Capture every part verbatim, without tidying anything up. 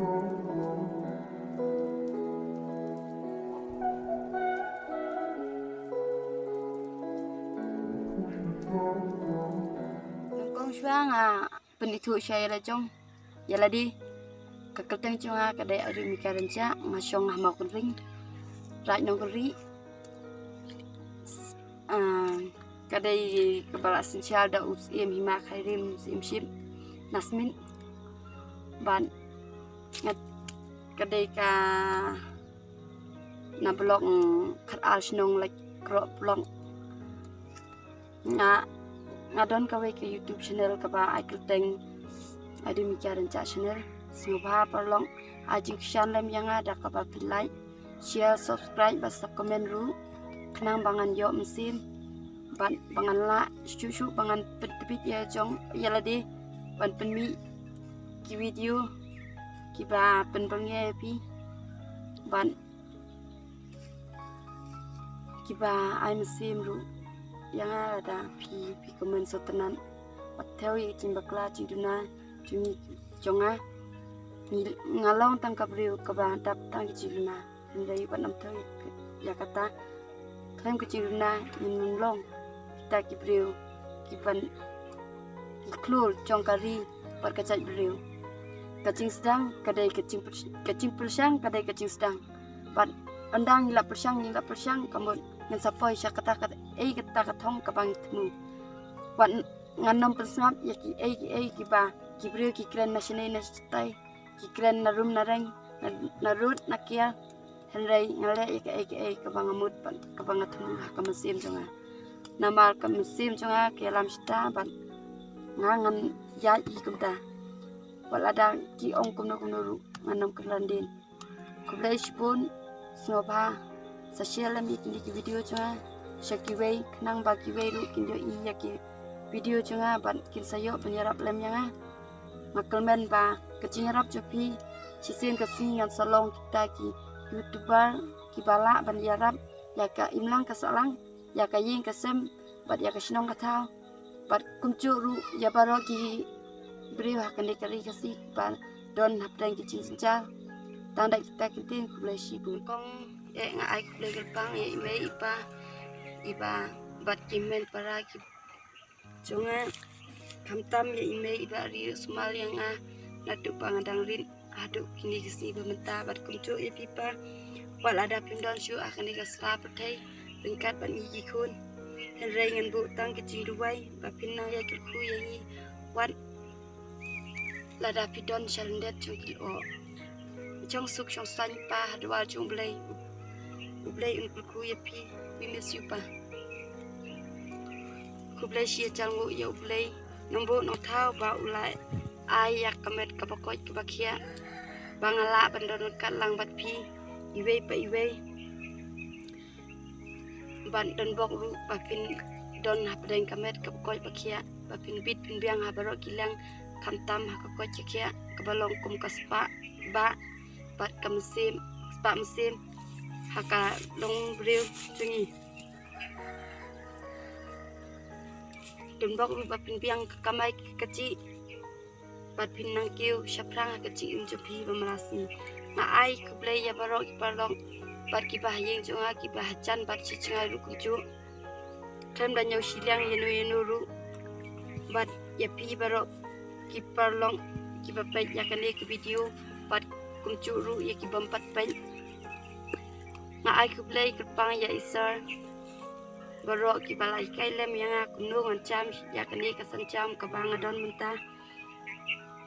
Nyngkong shuwa nga pynithuh sha ïa la jong, ïa lade. Ka kyrteng jong nga ka dei Arimika Rynjah, nga shong ha Mawkynring, Raid Nongkynrih. Ah, ka dei kaba la synshar da u Syiem Hima Khyrim, Syiem Ship Nasmit. Bad nga, ka dei ka na block, mm, Khatar Shnong, Laitkroh block. Nga, nga don kawei ka YouTube channel kaba ai kyrteng Arimika Rynjah channel. Sngewbha paralok ai jingkyrshan lem ïa nga da kaba phi like, share, subscribe bad sa comment ruh, khnang ba ngan ïoh mynsiem bad ba ngan lah shuh shuh ba ngan pyntbit ïa jong ïa lade ban pynmih ki video kiba pynbyrngia ïa phi bad kiba ai mynsiem ruh ïa nga lada phi, phi comment sngewtynnat. Wat thew ïa ki jingbakla jingduna jong ngi, jong nga. Ngi, nga long tang ka briew kaba dap tang ki jingduna. Hynrei wat nym thew ïa kata. Khlem ka jingduna ngin nym long kita ki briew kiban ki khlur jong ka ri bad ka jaitbynriew. Ka jingsdang ka dei ka jingpyr-, ka jingpyrshang ka dei ka jingsdang. Bad ynda ngi la pyrshang, ngi la pyrshang, ka mut ngin sa poi sha kata, kata, ei kata ka thong kaba ngi thmu. Wat ngan nym pynsngap ïa ki ei ki ei kiba ki briew ki kren na shane na shatai, ki kren na rum na reng, na, na rud na kiar. Hynrei nga leh ïa kaei kaei kaba nga mut bad kaba nga thmu ha ka mynsiem jong nga. Namar ka mynsiem jong nga ka ïalam shata bad nga ngan ïaid hi kumta. Wat lada ki ong kumno kumno ruh ngan nym kyrlandin. Khublei shibun, sngewbha sa share lem ïa kine ki video jong nga sha kiwei, khnang ba kiwei ruh kin ïohi ïa ki video jong nga bad kin sa ïoh ban ïarap lem ïa nga. Nga kyrmen ba ka jingïarap jong phi shisien ka sngi ngan sa long kita ki YouTuber kiba lah ban ïarap ïa ka imlang ka sahlang, ïa ka ïing ka sem bad ïa ka shnong ka thaw. Bad kumjuh ruh ïa baroh ki briew ha kane ka ri Khasi ba don hapdeng ki jingjynjar. Tang da kita ki ktien, khublei shibun. Kong, eh, nga ai khublei kyrpang ïa i mei i pa, i ba bad ki hynmen para ki jong nga. Khamtam ïa i mei i ba ri sumar ïa nga naduh ba nga dang rit haduh kine ki sngi ba mynta bad kumjuh ïa phi pa. Wat lada phim don shuh ha kane ka sla pyrthei ryngkat bad ngi ki khun, hynrei ngan buh tang ka jingduwai ba phin nang ïa kyrkhu ïa ngi. Wat lada phi don sha lyndet jong ki lyoh jong suk jong saiñ pa, ha dwar jong U Blei, U Blei un kyrkhu ïa phi. We miss you pa. Khublei shi hajar nguh ïa U Blei Nongbuh Nongthaw ba u la ai ïa ka met kaba koit kaba khiah ba nga lah ban don ryngkat lang bad phi iwei pa iwei. Ban don bok ruh ba phin don hapdeng ka met kaba koit ba khiah, ba phin bit phin biang ha baroh ki liang, khamtam ha ka koit ka khiah kaba long kum ka spah bah bad ka mynsiem, spah mynsiem ha ka longbriew jong ngi. Don bok ruh ba phin biang ka kamai ka jih bad phin nang kiew shaphrang ha ka jingim jong phi ba mrad sngi. Nga ai khublei ïa baroh ki paralok bad kiba ha ïing jong nga, kiba ha jan bad shi jngai ruh kumjuh. Khlem da ñiew shiliang ïano ïano ruh bad ïa phi baroh ki paralok kiba peit ïa kane ka video bad kumjuh ruh ïa ki bym pat peit. Nga ai khublei kyrpang ïa i sir baroh kiba la hikai lem ïa nga kumno ngan jam ïa kane ka sienjam kaba nga don mynta.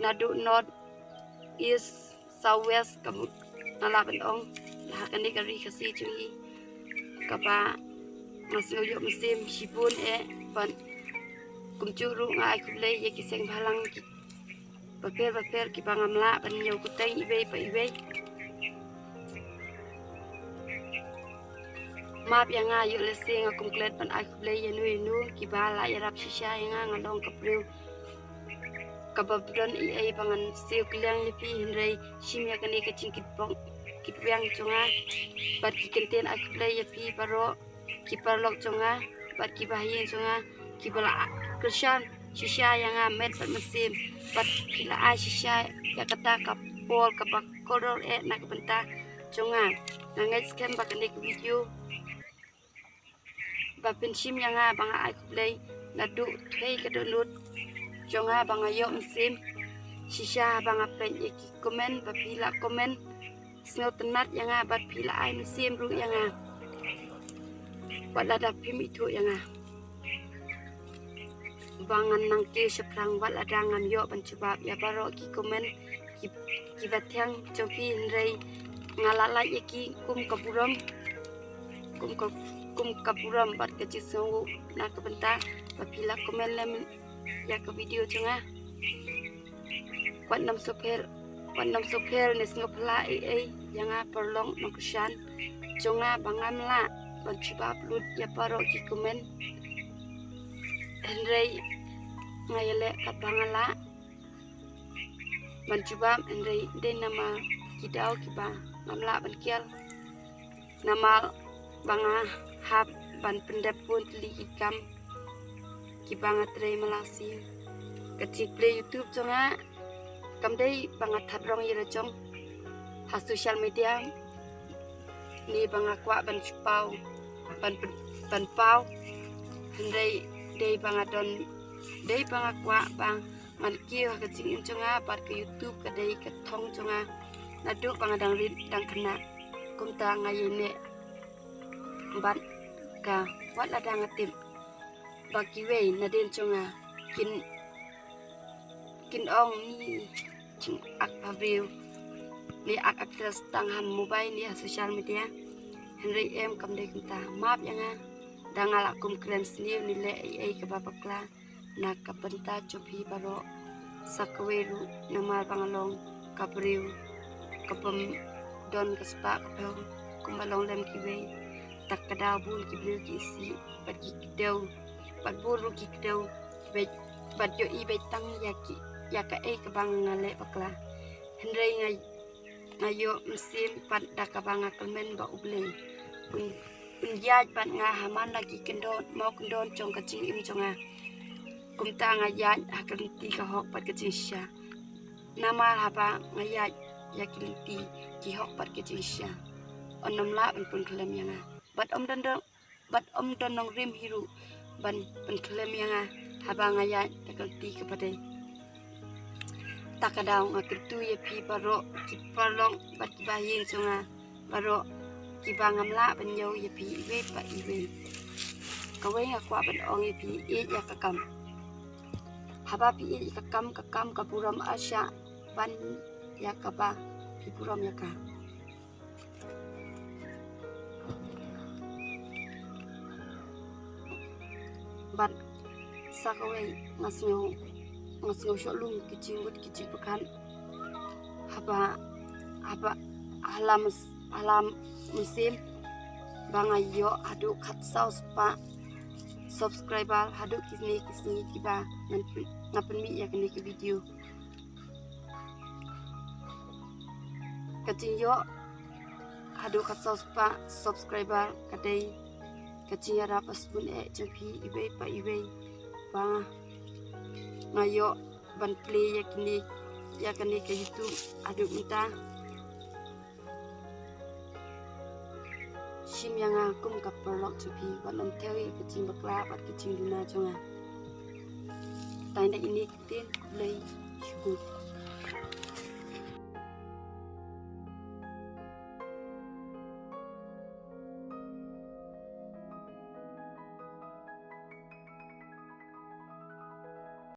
Naduh north, east, south, west, ka mut nga lah ban ong, ha kane ka ri Khasi jong ngi kaba nga sngew ïoh mynsiem shibun eh, bad kumjuh ruh nga ai khublei ïa ki seng bhalang ki bapher bapher kiba ngam lah ban ñiew kyrteng iwei pa iwei. Map ïa nga, ïoh lehse nga khlem klet ban ai khublei ïano ïano kiba la ïarap shisha ïa nga, nga long ka briew kaba ym don ei ei ba ngan siew kylliang ïa phi, hynrei shim ïa kane ka jingkitbok kitbiang jong nga bad ki kyntien ai khublei ïa phi baroh ki paralok jong nga bad kiba ha ïing jong nga kiba la kyrshan shisha ïa nga met bad mynsiem, bad ki la ai shisha ïa kata ka ball kaba kordor eh na ka bynta jong nga. Nga ngeit skhem ba kane ka video ba phin shim ïa nga ba nga ai khublei naduh thei ka dohnud jong nga ba nga ïoh mynsiem. Shisha ba nga peit ïa ki comment ba phi la comment sngewtynnat ïa nga bad phi la ai mynsiem ruh ïa nga. Wat lada phim ithuh ïa nga ba ngan nang kiew shaphrang, wat lada ngam ïoh ban jubab ïa baroh ki comment ki, kiba thiang jong phi, hynrei nga la lait ïa ki kum ka burom, kum ka, kum ka burom bad ka jingsngewnguh na ka bynta ba phi la comment lem ïa ka video jong nga. Wat nym sngewpher, wat nym sngewpher ne sngewphylla ei ei ïa nga paralok nongkyrshan jong nga ba ngam lah ban jubab lut ïa baroh ki comment. Hynrei nga ïaleh katba nga lah ban jubab, hynrei dei namar ki daw kiba ngam lah ban kiar. Namar ba nga hap ban pyndep bun tylli ki kam kiba nga trei man la sien. Ka jingplie YouTube jong nga kam dei ba nga thad rong ïa la jong ha social media ne ba nga kwah ban shu paw, ban pyn-, ban paw. Hynrei dei ba nga don, dei ba nga kwah ba ngan kiew ha ka jingim jong nga bad ka YouTube ka dei ka thong jong nga naduh ba nga dang rit dang khynnah. Kumta nga ïaineh bad ka, wat lada nga tip ba kiwei nadien jong nga kin, kin ong ni jingak bhabriew ne ak actress tang ha mobile ne ha social media. Hynrei em, kam dei kumta. Map ïa nga da nga la kum kren sniew ne leh ei ei kaba bakla na ka bynta jong phi baroh. Sa kawei ruh namar ba nga long ka briew ka bym don ka spah ka phew kumba long lem kiwei. Ta ka daw bun ki briew ki isih bad ki kdew, bad bun ruh ki kdew bad, bad ïohi beit tang ïa ki, ïa kaei kaba nga leh bakla. Hynrei nga, nga ïoh mynsiem pat da kaba nga kyrmen ba U Blei un, un ïaid bad nga ha man la ki kyndon, mawkyndon jong ka jingim jong nga. Kumta nga ïaid ha ka lynti ka hok bad ka jingshisha. Namar haba nga ïaid ïa ki lynti ki hok bad ka jingshisha, un ym lah ban pynkhlem ïa nga. Bad ym don, don, bad ym don nongrim hi ruh ban pynkhlem ïa nga haba nga ïaid da ka lynti kaba dei. Ta ka daw nga kyntu ïa phi baroh ki paralok bad ki bahaïing jong nga baroh kiba ngam lah ban ñiew ïa phi iwei pa iwei. Kawei nga kwah ban ong ïa phi, ïeit ïa ka kam. Haba phi ïeit ïa ka kam, ka kam ka burom, arshah ban ïa kaba phi burom ïa ka. Bad sa kawei nga sngew, nga sngew shoh lum ki jingmut ki jingpyrkhat haba, haba ha la myn-, ha la mynsiem ba nga ïoh haduh khatsaw spah subscriber haduh kine ki sngi kiba ngan pyn-, nga pynmih ïa kine ki video. Ka jingïoh haduh khatsaw spah subscriber ka dei ka jingïarap ba sbun eh jong phi iwei pa iwei ba nga ïoh ban plie ïa kine, ïa kane ka YouTube haduh mynta. Shim ïa nga kum ka paralok jong phi, wat nym thew ïa ka jingbakla bad ka jingduna jong nga. Tang da ine ki ktien, khublei shibun.